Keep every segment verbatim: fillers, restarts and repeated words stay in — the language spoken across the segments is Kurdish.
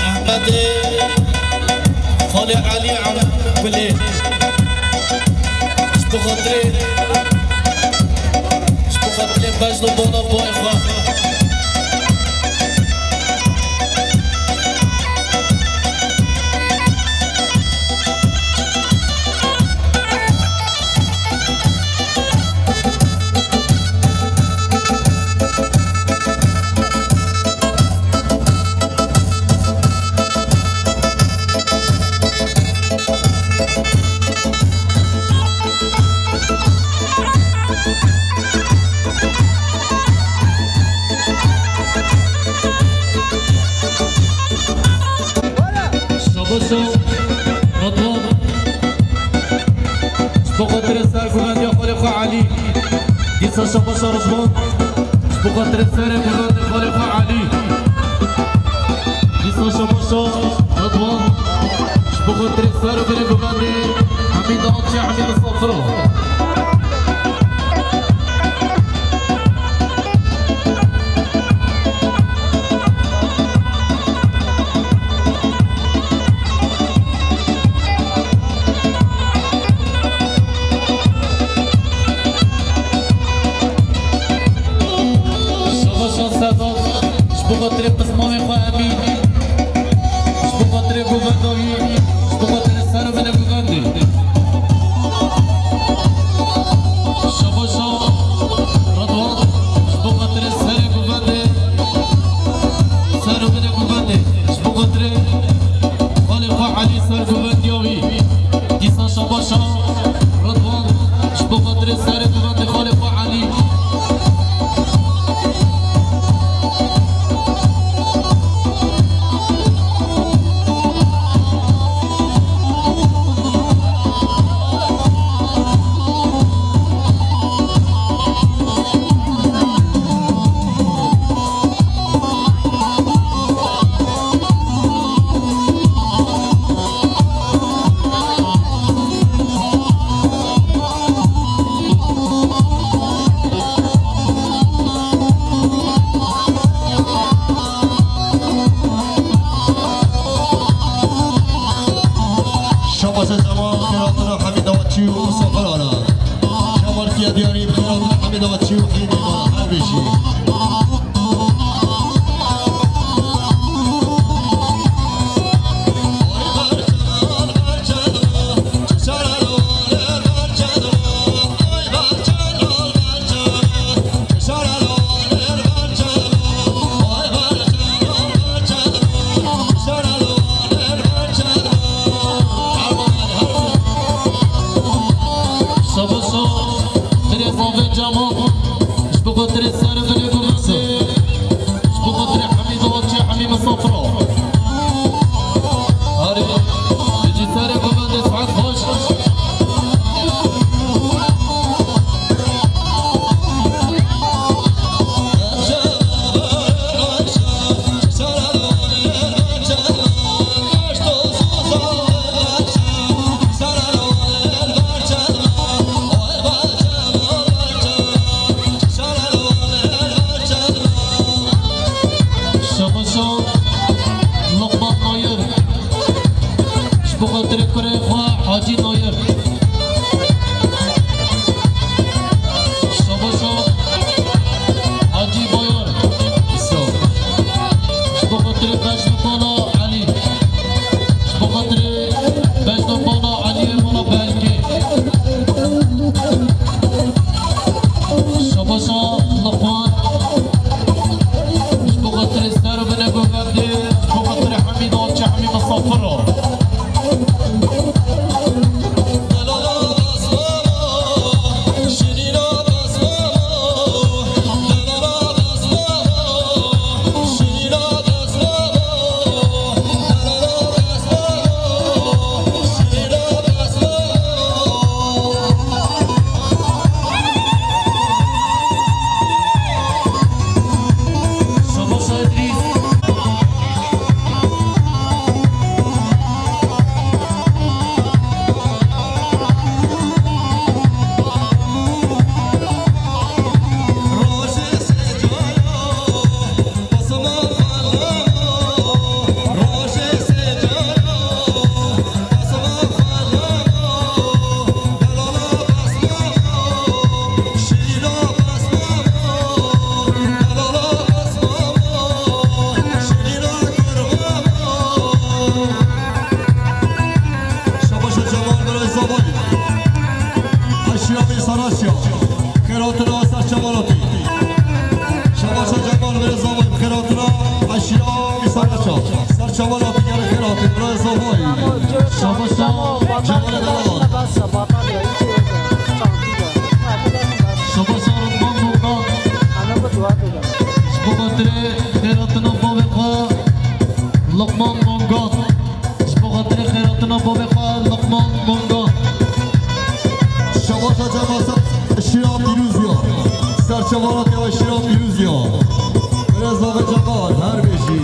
Ehmedê, Xalê Elî, Gulê. Ji bo xatirê, ji bo xatirê bejno bona boy xwe. Şabaşo, Ridwan. Ji bo xatirê serguvendiya xalê xwe Elî. Dîsa şabaşo Ridwan. Ji bo xatirê serê guvendê xalê xwe Elî. Dîsa şabaşo Ridwan. Ji bo xatirê ser û binê guvendê Hemîd Alçê, Hemîd Misafiro. Şabaşan Sedat, ji bo xatirê pismamê xwe Emîn, ji bo xatirê govenda wî, ji bo xatirê ser û binê govendê. Şabaşan Ridwan, ji bo xatirê serê govendê, ser û binê govendê, ji bo xatirê xalê xwe Elî ser govendiya wî. Dîsa şabaşa Ridwan, ji bo xatirê serê govendê xalê xwe Elî. Şabaşa Cemal, Kêratina Hemîd Awaçî û Misafir Ana. Şamartiya Diyarî, Kêratina Hemîd Awaçî û Hîdî Ana. Her bijî. Şabaşo, dirê bavê cama. Xêratina ser çevalatî. Şabaşa Cemal, berê zavayî, xêratina eşîra Îsa Reşa. Ser çevalatî gere xêratî, berê zavayî. Şabaşa Cemal Delal. Şabaşa Rıdvan Mongan. Ji bo xatirê xêratina bavê xwe Luqman Mongan. Ji bo xatirê xêratina bavê xwe Luqman Mongan. Şabaşa Cemal ser eşîra pîroz ya. Ser çevalatê eşîra pîroz ya. Berê zavê Cemal, her bijî.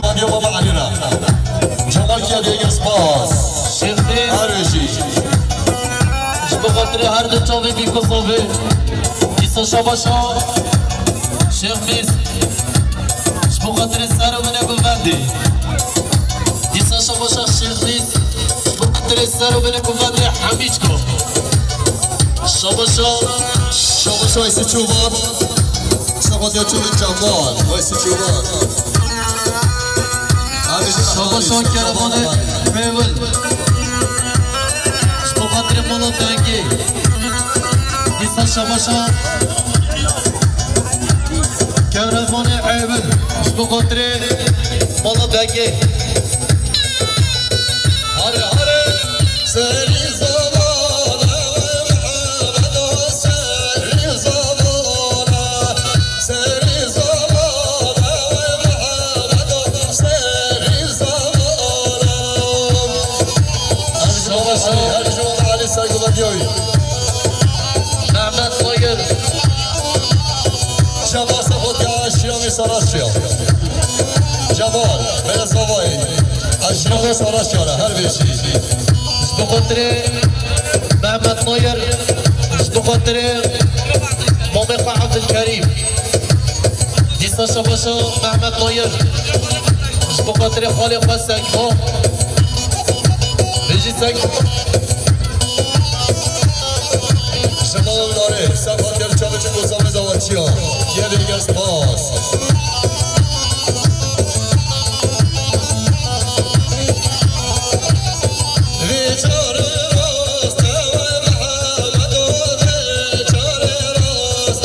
Hadi baba Alî ra. Cemal Kiya diye spas. Şêxê. Her bijî. Ji bo xatirê her du çavê bî ku zavê. Îsa şabaşa. Şêx Bîst. Ji bo xatirê ser û binê guvendê. Dîsa şabaşa Şêx Bîst. Ji bo xatirê ser û binê guvendê Hemîçko. Şabaşa. Şabaşa Weysi Çoban. Şabaşa Çoban Cemal. Weysi Çoban. Şabaşa Kerevanê Pêvil. Ji bo xatirê mala dengê. Dîsa şabaşa Kerevanê Êvil, ji bo xatirê mala dengê. Hare, hare. Serî zavale, Mihemedo, serî zavale, serî zavale, Mihemedo, serî zavale. Her ji Alî, her ji Alî, ser gula diyawi. Mehmet Xayir. Şabasa Xotya, Şiyamî Saraşya. Cemal, Bele Zavayê. Şiyamî Saraşya, her bijî. Ji bo xatirê Mehmet Xayir. Ji bo xatirê mamê xwe Ebdulkerîm. Dîsa şabaşa Mehmet Nayir. Ji bo xatirê xalê xwe Sekmo. Bijî Sekmo. Ji mal nare, ser xatir çavê çi ku zavê zawaçiya. Yê bêger spas. Vê çare rast e, Mihemedo, vê çare rast.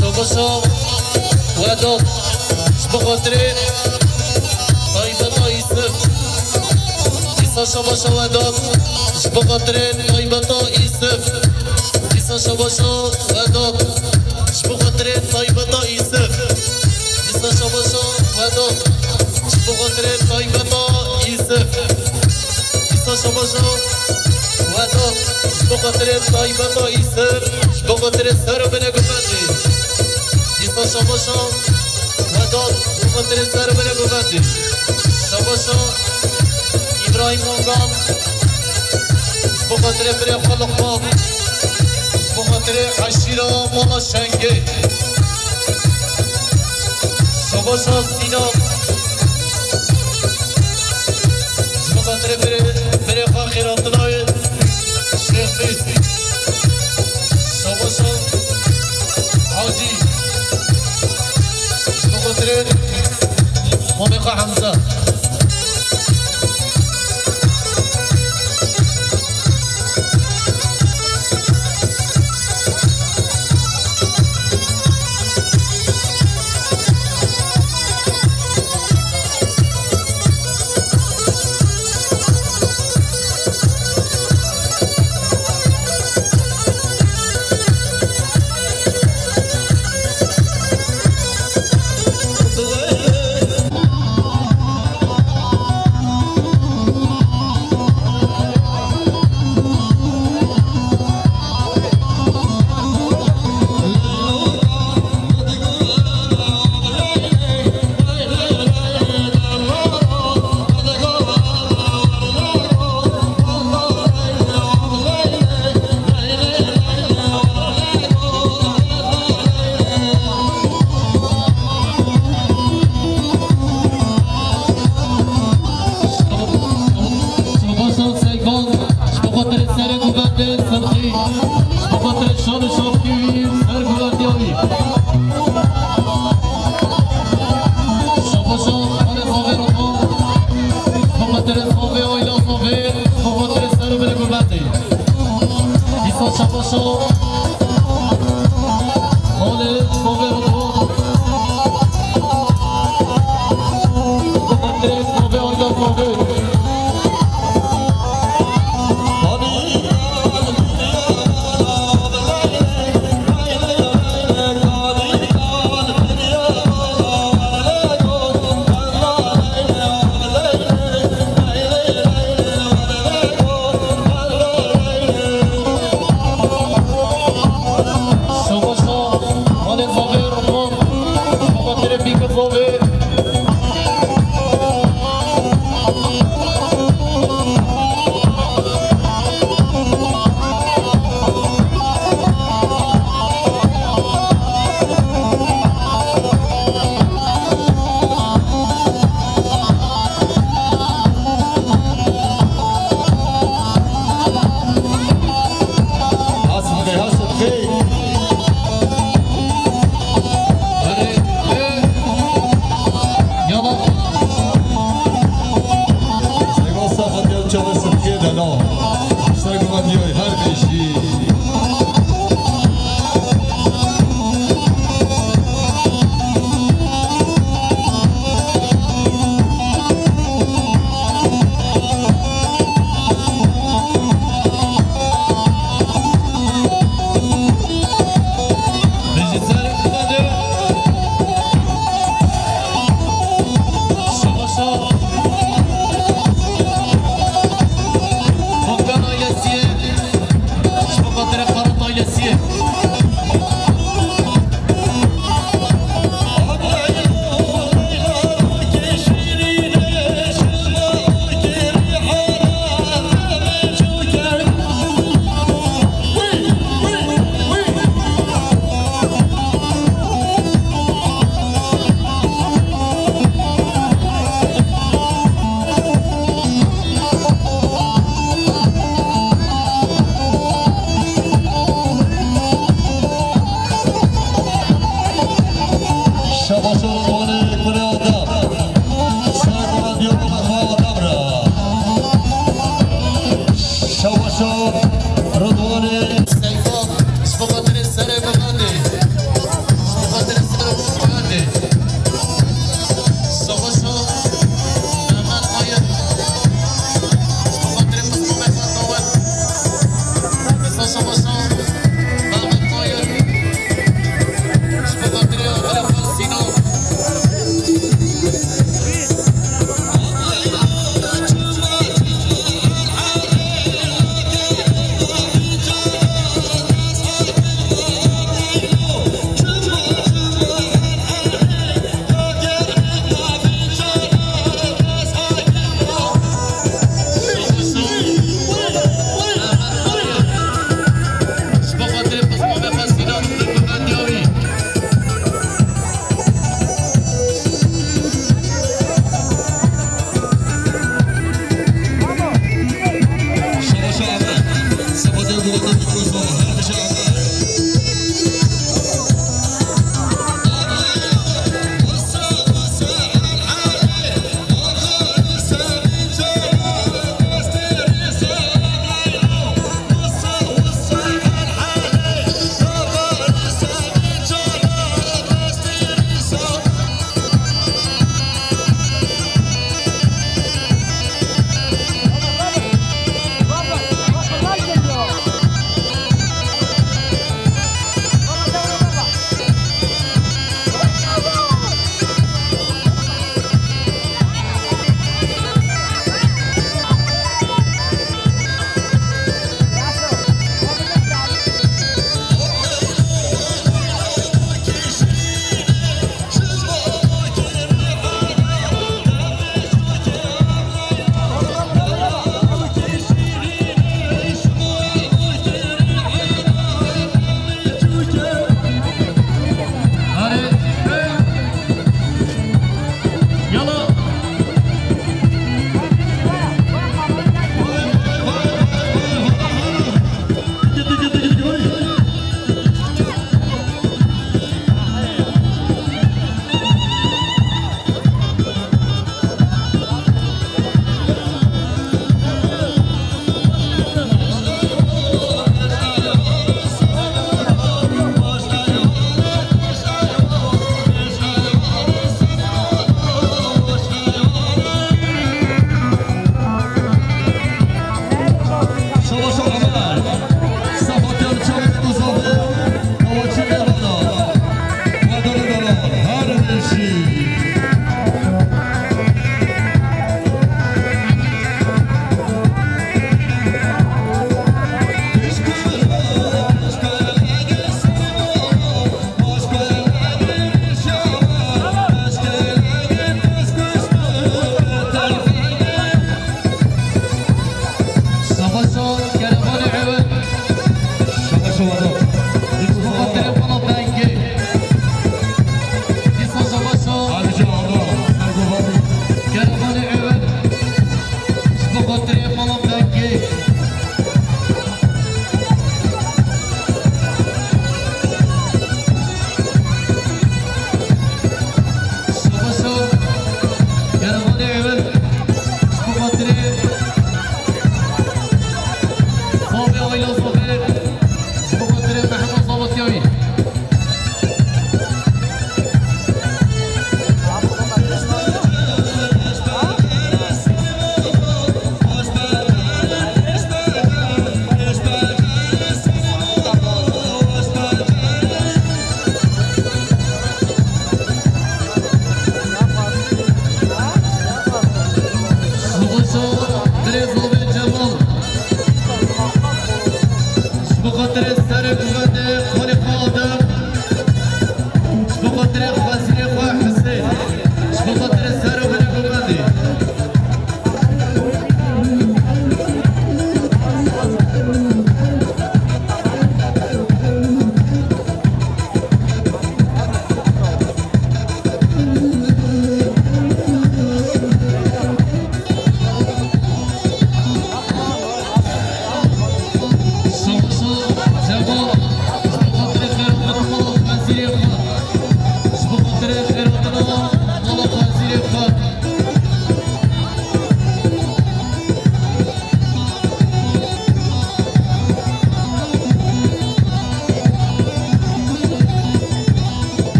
Şabaşa Wedat, ji bo xatirê taybeta Îsif. Dîsa şabaşa Wedat, ji bo xatirê taybeta Îsif. Dîsa şabaşa Wedat, ji bo xatirê taybeta Îsif. Dîsa şabaşa Wedat, ji bo xatirê taybeta Îsif. Dîsa şabaşa Wedat, ji bo xatirê taybeta Îsif, ji bo xatirê ser û binê guvendê. Dîsa şabaşa Vedat, ji bo xatirê ser binê gurbetê. Şabaşa Îbrahîm Ongan, ji bo xatirê birê xwe Luqman, ji bo xatirê eşîra mala Şengê. Şabaşa Sînan, ji bo xatirê birê, birê xwe Xêratinayê Şêxbîr. Şabaşa Hacî. Ji bo xatirê mamê xwe Hemze. Şabaşa Seykan, ji bo xatirê serê gurbetê Selxî, ji bo xatirê şan û şaftî wî, ser gurbetiya wî. Şabaşa Xalê Xavê Roman, ji bo xatirê Xavê, aîla Xavê, ji bo xatirê ser û binê gurbetê. Dîsa şabaşa Xalê Xavê Roman. Şabaşa Xalê Xavê Roman, ji bo xatirê Bîk Xavê. Hasim Bey, Hasim Bey. Şabaşo, kervanê ewil. Şabaşo wado. Ji bo xatirê mala Bengê. Dîsa şabaşo. Ayrıca Allah, saygı var. Kervanê ewil. Ji bo xatirê mala Bengê. Şabaşo, kervanê ewil, ji bo xatirê Zavê Ayla Zavê, ji bo xatirê Mehema Zavatiyayî. Şabaşo birê Zavê Cemal. Ji bo xatirê serê kuvvetê xalê xwe Adem. Ji bo xatirê xwezîrê xwe Hisên. Ji bo xatirê ser û binê govendê. Şabaşo Cemal, ji bo xatirê xêratina mala xwezîrê xwe. Ji bo xatirê xêratina mala xwezîrê xwe.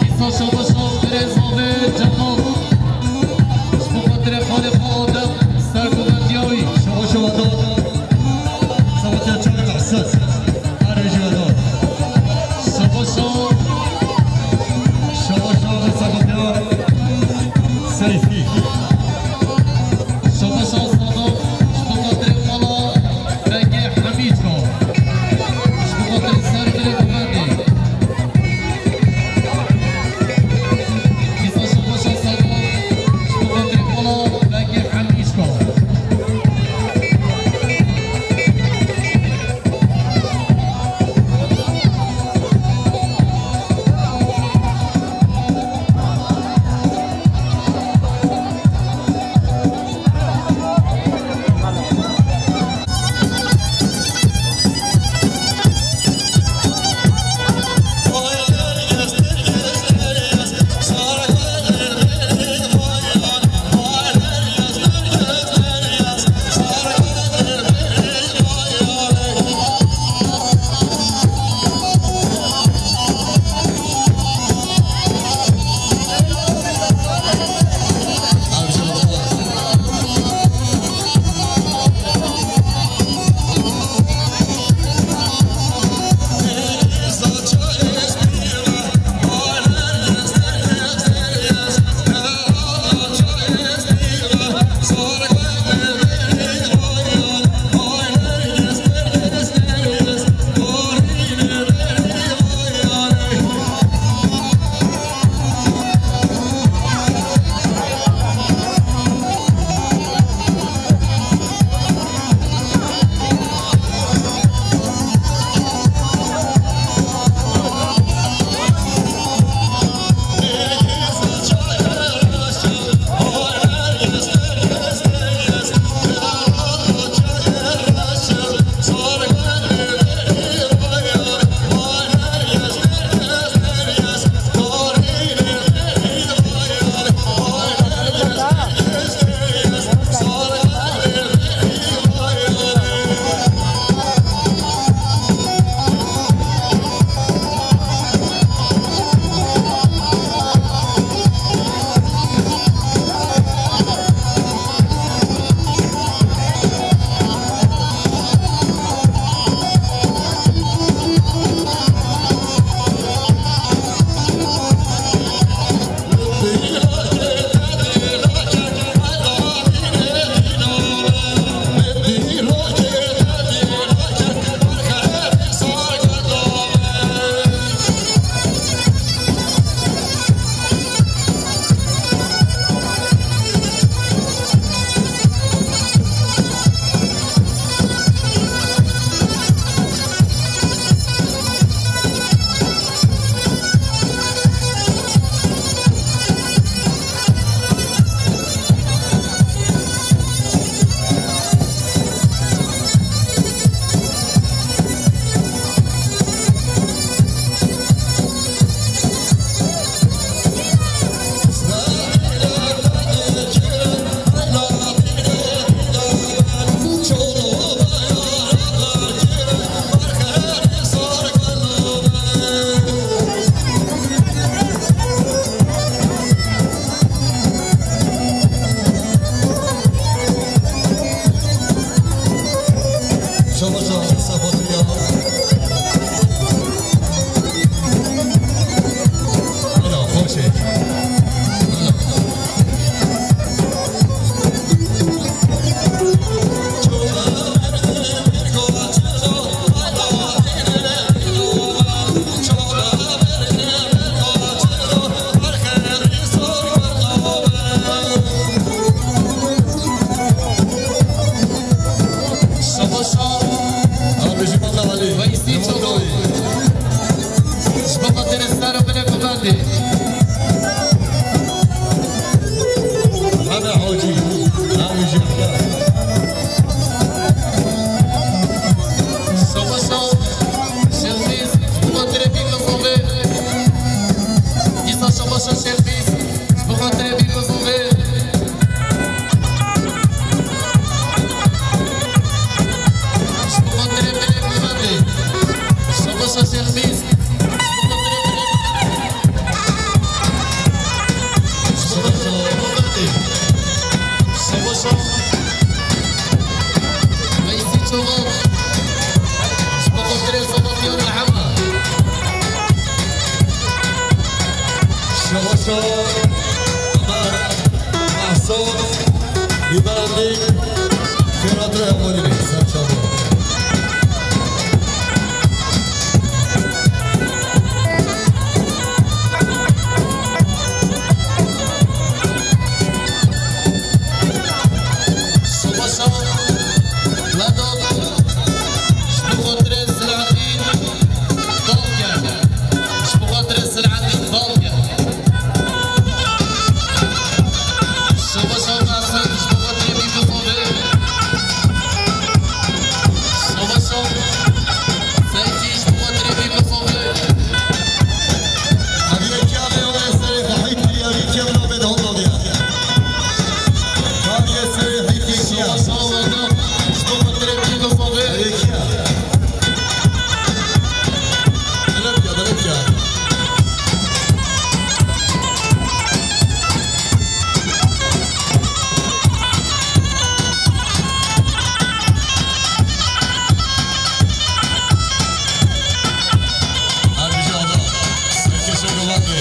Îsa şabaşo birê Zavê Cemal. Ji bo xatirê xalê xwe Adem, serkuvvetiya wî. Şabaşo wado. Sabatiya çavê Mehsud. Arê jî wado. Şabaşo. Şabaşo sabatiya Seyfî. Şabaşo Sadok, ji bo xatirê mala Bengê Hemîd xwe. Ji bo xatirê ser dilê govendê. Şabaşa Şermîz, ji bo xatirê Bîrozovê. Ji bo xatirê Belê Mîvatê. Şabaşa Şermîz, ji bo xatirê Belê Mîvatê. Ji bo xatirê Belê Mîvatê. Şabaşa Veysî Çoğal. Ji bo xatirê Sabatiyana hema. Şewaşa Ömer Mahsun, Biberandî, Xêratir Evolî, ser çava. Şewaşa Vedat, ji bo xatirê Selahattin, dal ke. Ji bo xatirê Selahattin, dal ke. Şewaşa Hasan, ji bo xatirê Bîrozovê. Şewaşa Seydî, ji bo xatirê Bîrozovê. Hediye kiyame, o serê xwe hît kiriye, hît kiyame, navê de hon navê. Kamiye serê hît kiriye. Şewaşa Vedat, ji bo xatirê Bîrozovê. Hediye kiyame. Belediye, belediye. Her bijî ada, serkêşa Guvatê.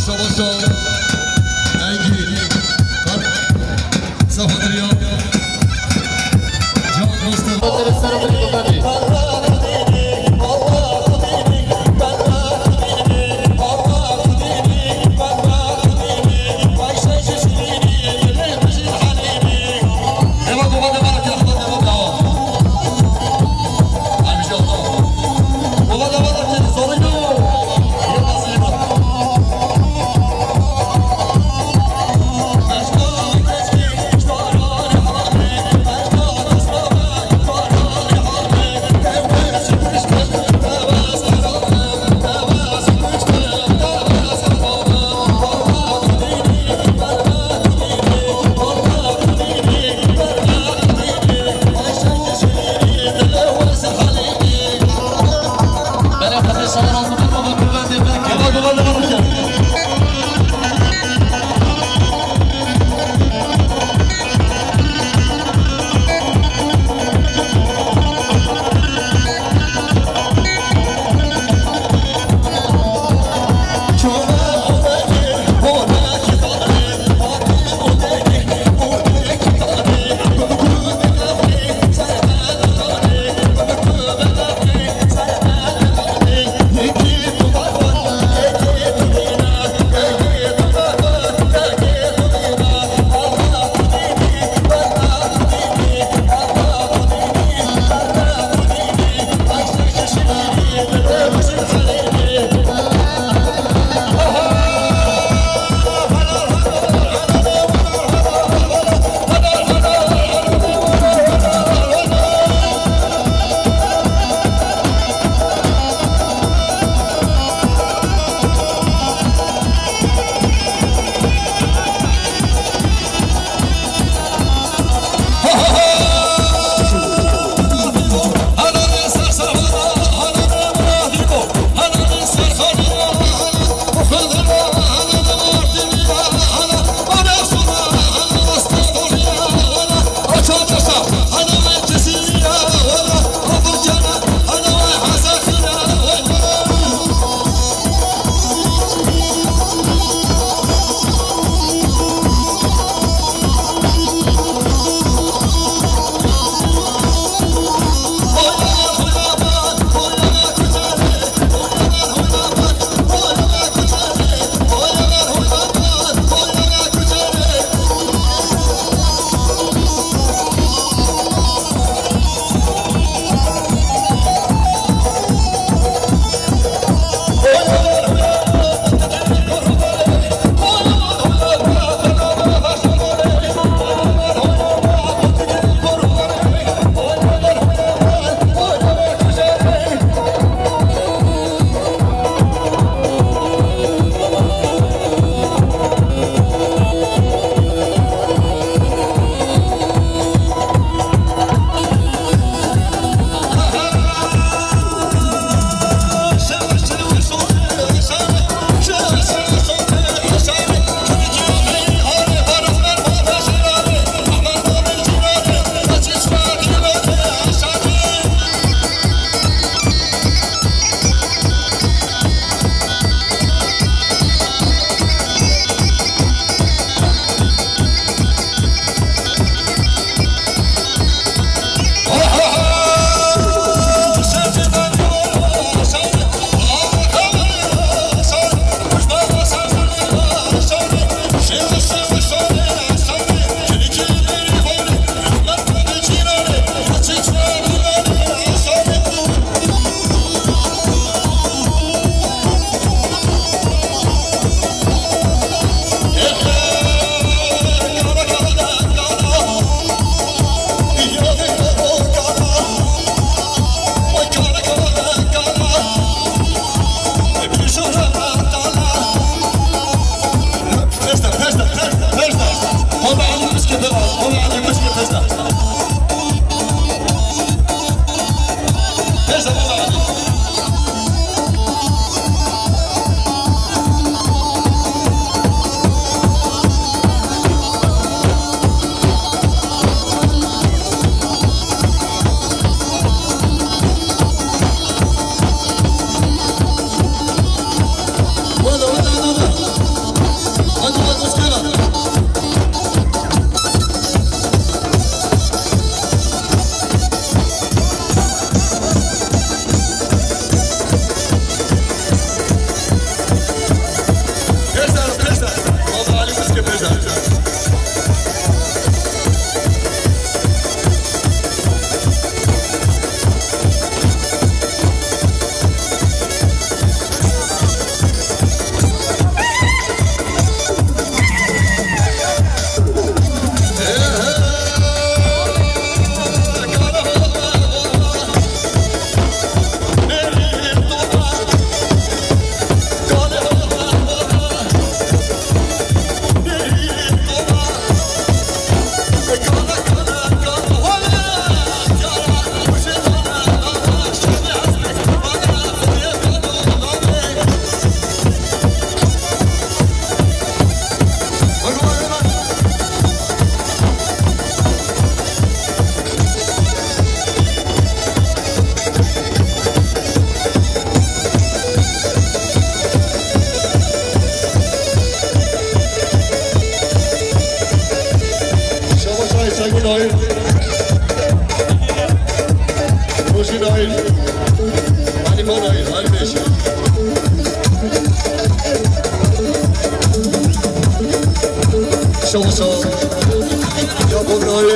Şabaşa Engîn. Safatiriya. Can Mustafa. Nail. Rojî Nail. Hanifa Nail. Hanife. Şaw şaw. Ya bu Nail.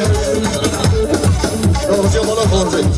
Ya bu Nail.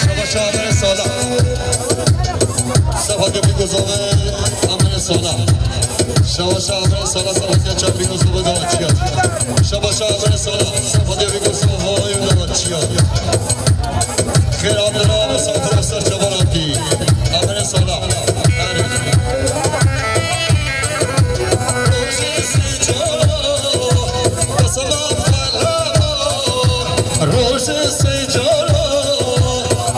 Şabaş Amir Sala. Sefa Tevfik Gozova, Amir Sala. Şabaş Amir Sala, Sefa Tevfik Gozova, davetçiya. Şabaş Amir Sala, Sefa Tevfik Gozova, davetçiya. Xêr hatî, misafir ser çavan hatî. Amir Sala. Erê. Rojê sê cara,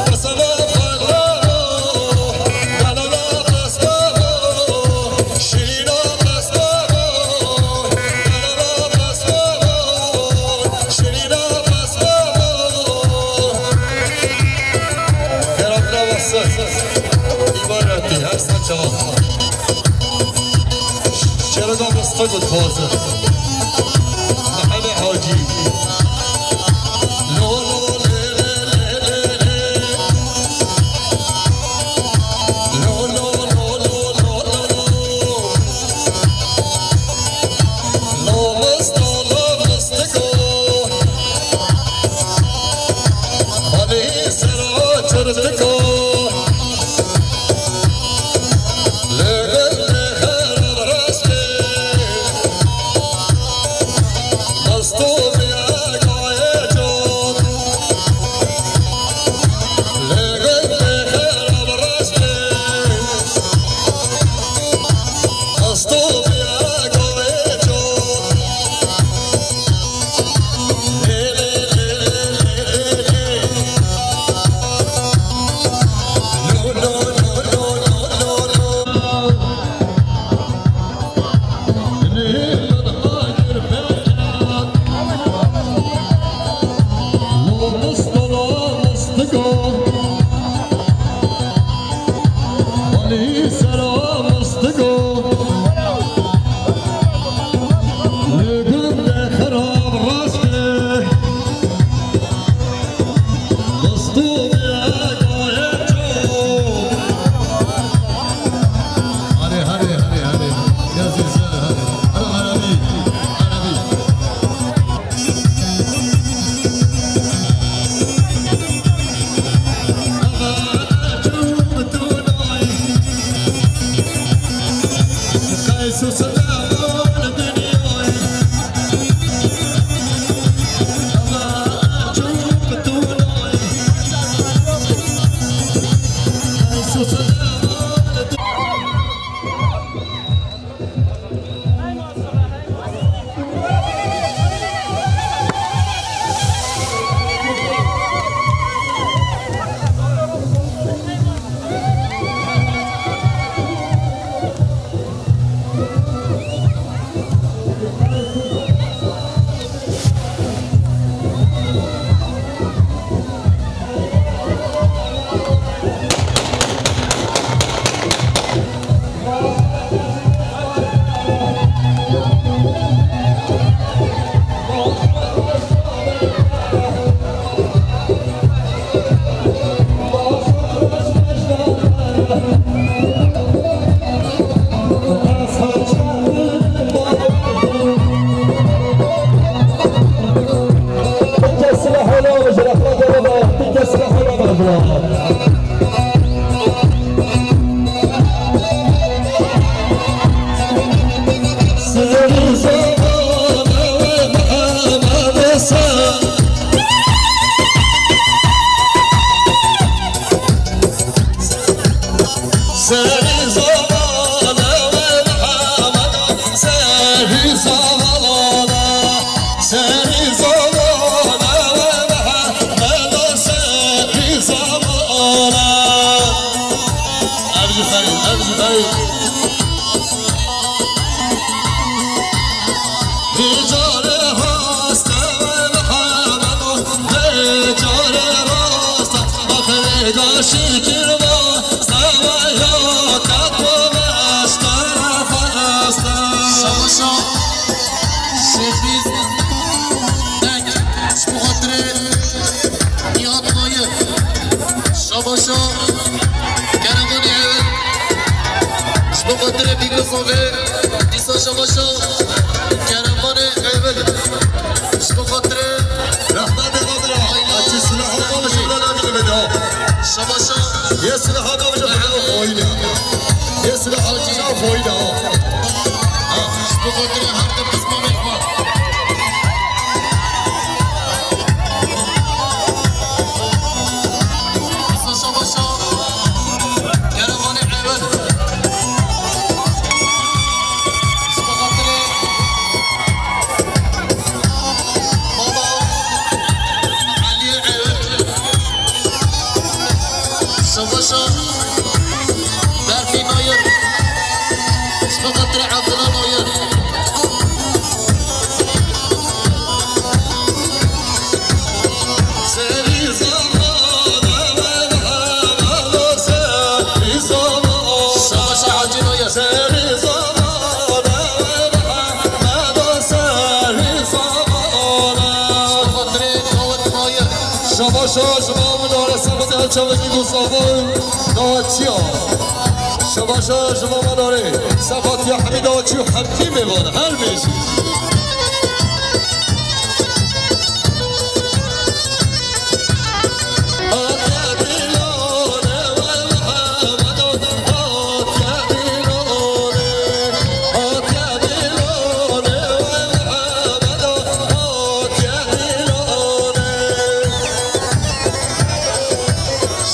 qesema xwe lero, delala qesema, şirîna qesema, delala qesema, şirîna qesema. Xêr hatî, ser çavan. Şêrega Mistiko dixwaze. Mehemê Hacî. Lo, lo, lê, lê, lê, lê, lê. Lo, lo, lo, lo, lo, lo, lo. Lo, Misto, lo, Mistiko. Xwedî ser o çirtiko. Şabaşa, kervanê êvil. Ji bo xatirê Rehmetê Xatir a. Hacî silaha xwe ji vê navî veda. Şabaşa. Yê silaha xwe ji veda xoyîne. Yê silaha xwe ji veda xoyîne. Ha. Ji bo xatirê her du pismamê xwe. Şabaşa, kervanê êvil. Ji bo xatirê Baba Eliyê Ewil. Şabaşa Berfî Nayir. Ji bo xatirê Ebdullah Nayir. Serî zaman, Şabaşa Hacî Nayir. Şabaşa ji bo min dare, sextê çavezî ku sava dawa çiya. Şabaşa ji bo min dare, sexatiya hemî dawa çiyo hemtî mêvan, her bêjî.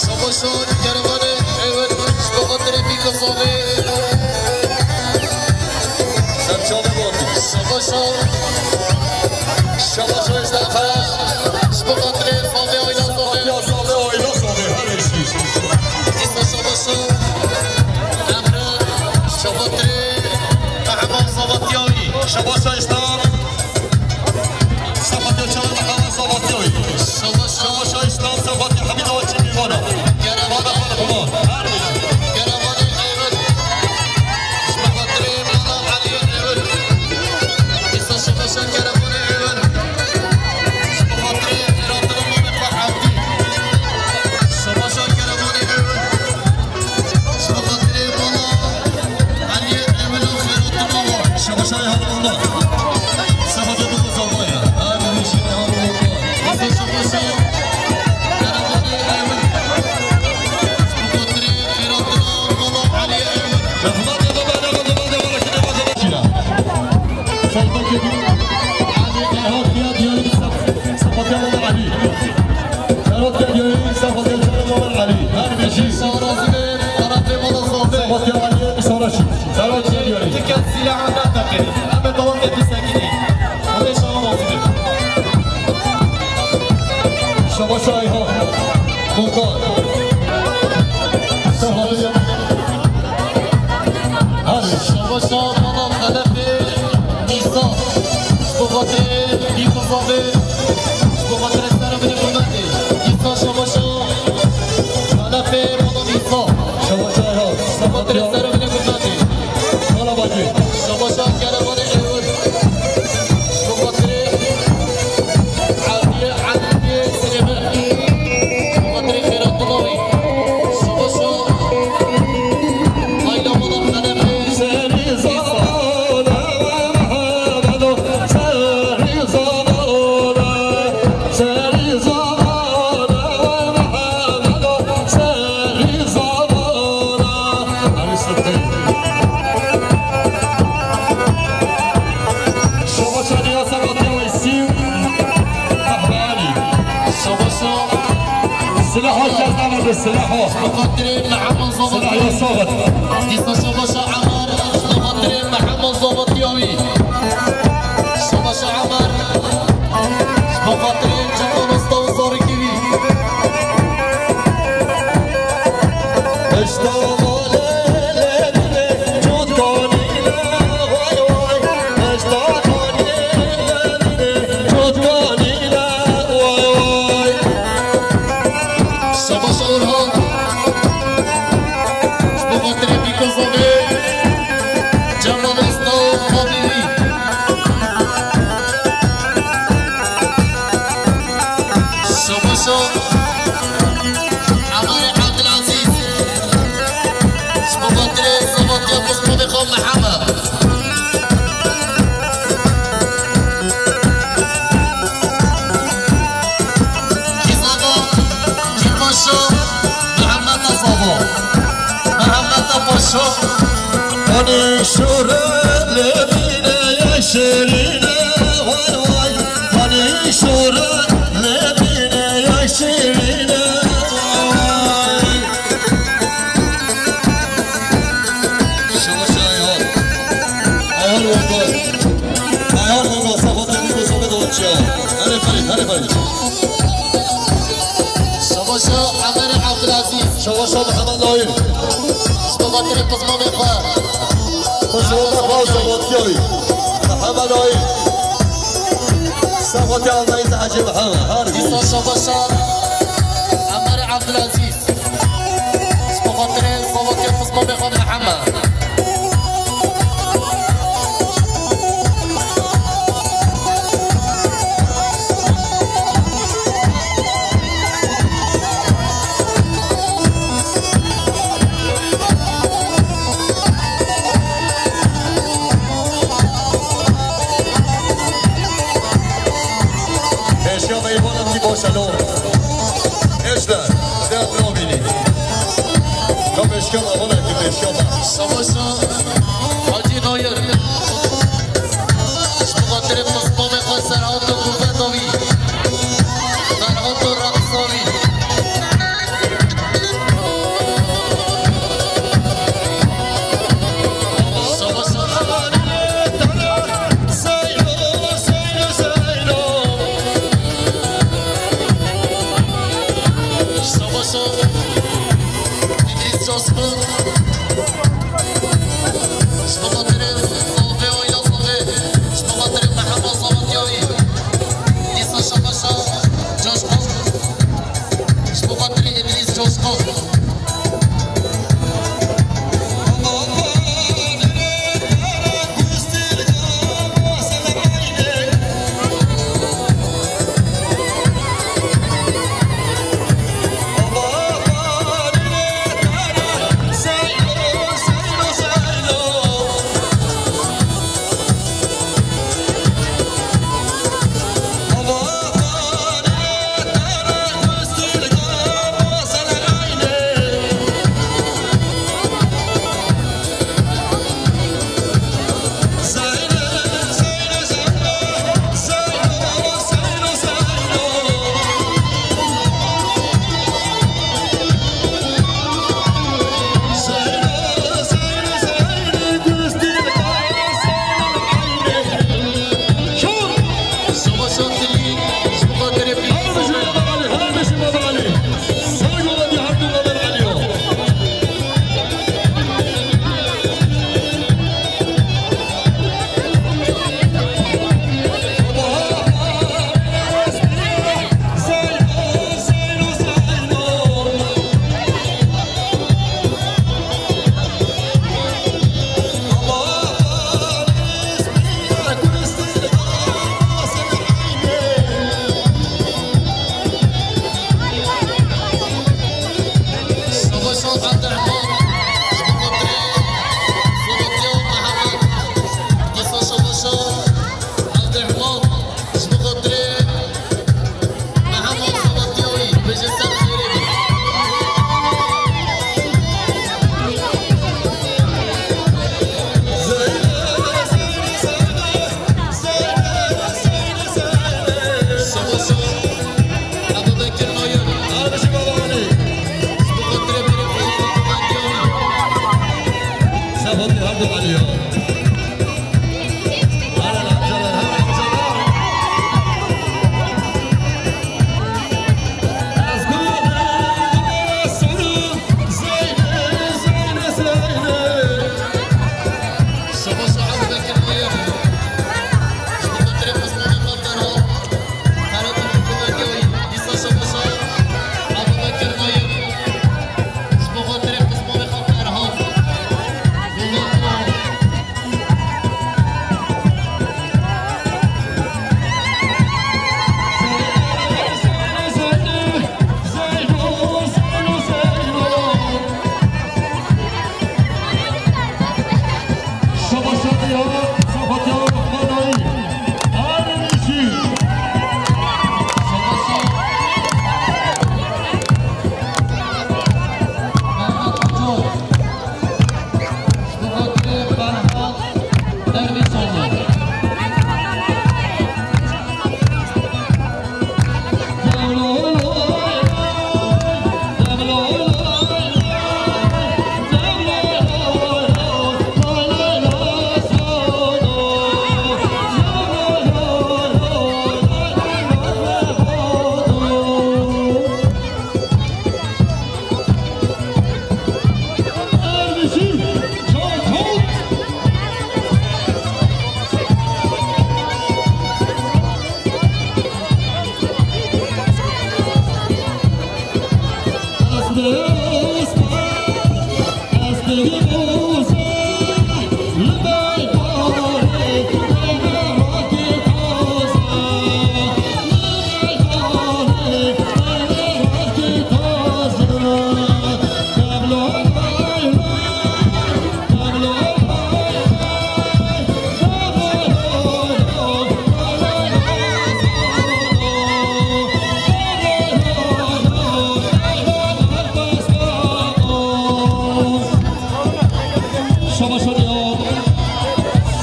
Şabaşa kervanê êvil ji bo xatirê Bîka Zavê. Şabaşa. Şabaşa ji bo xatirê Zavê, Ayla Zavê. Dîsa şabaşa Emre, ji bo xatirê Mehmet Zavatiyawî. Şabaşa ji bo Sefatiya çawa Mehmet Zavatiyawî. Şabaşa. Şabaşa ji bo Sefatiya Hemîd Awa Çimîvana. Kerem. Vana Ferhuma. Her bêjî. Kerem. Ji bo xatirê Mala Elî Ewil. Dîsa şabaşa kervanê êvil. Ji bo xatirê xêratina Mamê Xwe Evdî. Şabaşa kervanê êvil. Ji bo xatirê Mala Elî Ewil û xêratina wan. Şabaşa Hemîd Mala. Sefatiya Dûr Zavaya. Her bêjî Hemîd Mala. Dîsa şabaşa kervanê êvil. Ji bo xatirê xêratina Mala Elî Ewil. Rehmetê xwe bide, bide, bide, bide, bide, bide. Serokê Elî Erhat ya diyarî sef-, sefatiya Mehmet Elî. Serokê diyarî sefatiya Mehmet Elî. Her bêjî. Sağ razı ve tarafê Mala Sazê. Sefatiya Elî Saraçî. Serokê diyarî. Tiket silahı ne takın. Hemen tamam dedi sekini. Hadi şaha razı ve. Şabaşa Ayhan. Muhtar. Sefatiya. Hadi. Şabaşa Mala Xelefê Nîsa. Ji bo xatirê Bîka Zavê. Ji bo xatirê serê binê hurmetê. Nîsa şabaşa Xelefê Mala Nîsa. Şabaşa ya. Ji bo xatirê serê binê hurmetê. Mala bacê. Şabaşa kervanê êvil. Ji bo xatirê Eliyê, Eliyê Silêman. Ji bo xatirê xêratina wî. Şabaşa Ayla Mala Xelefê. Serî zavana Mehmedo, serî zavana, serî zavana Mehmedo, serî zavana. Hadi sıkı. Şabaşa Niyasa Matiya Weysî. Mehmet Ali. Şabaşa. Silaha kes navê silaha. Bi xatirê Mehmet Zavat. Silah ya Zavat. Dîsa şabaşa Emer. Bi xatirê Mehmet Zavat ya wî. Şabaşa Emer. Bi xatirê Cemal Usta û zarokê wî. Pişta malê lê dilê cotkanîne way way. Pişta kanî lê dilê cotkanîne way way. Şabaş Orhan. Ji bo xatirê Bîka Zavê. Şore lebine ya şirine, vay vay. Hani şore lebine ya şirine, vay. Şabaş ayol. Ayol vurdu. Ayol vurdu. Safa tebrik olsun be doçya. Hadi Ferit, hadi Ferit. Şabaşa Emer Abdülaziz. Şabaşa Muhammed Nail. Ji bo xatirê qizmamê xwe. Xwe ji bo xwe Sabatiyayî. Muhammed Nail. Sabatî Altayî Hacî Muhammed. Her Dîsa şabaşa Emer Abdülaziz. Ji bo xatirê Sabatiyê qizmamê xwe Muhammed. Pêşiya meyvanan ki boşalo. Êşler, de nabînî. Ka pêşiya meyvanan ki pêşiya me. Savaşa Hacî Nayir. Ji bo xatirê qismamê xwe Serhat û Gulbeta wî. Serhat û Reqsa wî. Savaşa. Savaşa. Îdrîs Coşkun. Ji bo xatirê Zalvê, oya Zalvê. Ji bo xatirê Mehema Zavatiyayî. Dîsa Şabaşa Coşkun. Ji bo xatirê Îdrîs Coşkun.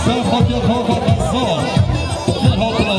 Ser xwediyê xwe xwe qeza. Xêr hatina.